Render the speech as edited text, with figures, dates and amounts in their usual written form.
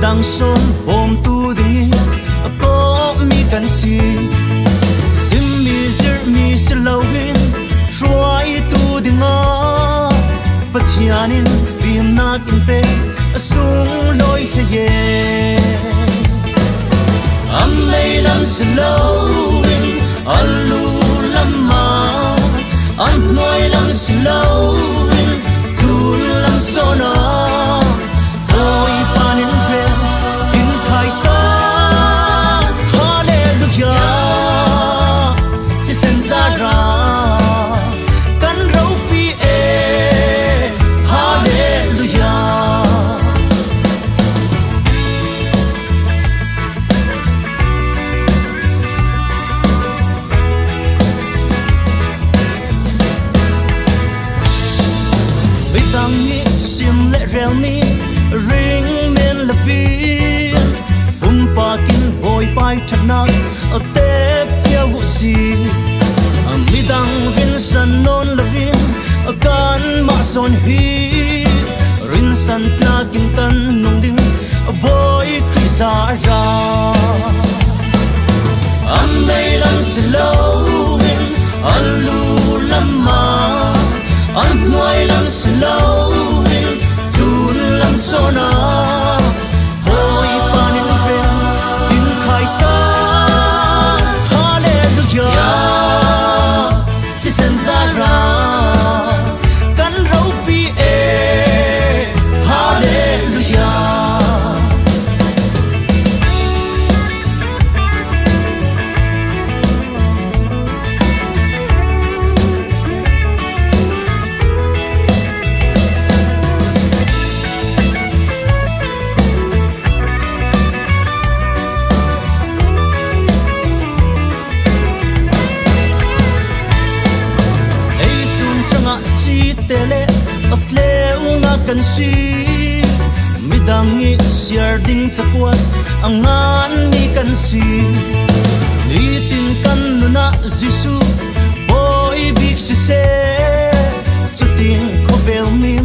Midang son bawmtu ding i a kawhmi kan si. Zimmi zirhmi si loin hruaitu dingah Pathian in fimnak in pe a sunglawi hle. Am lei lam si loin an lu lam ma an hnuai lam si loin tlun lam sona Bawipa nin rel in khaisa Hallelujah thisen zara kan ropi e Hallelujah. Midang nih sim le rel nih ring men le pi pumpak in bawipai ṭhatnak a tek cio u si. Midang rinsan nawn lovin kan mah zawn hi rinsan tlakin kan nung ding Bawi Khrih za ra. An lei lam si loin an lu lam ma an hnuai lam si loin tlun lam sona Bawipa nin vel in khaisa Hallelujah thisen za ra kan ropi e Hallelujah. Eitlun hrangah cite le a tleu nga kan si. Midang i siar ding cakuat a nganmi kan si. Nitin kan nun ah Jesuh bawi bik siseh, cutin khuavel min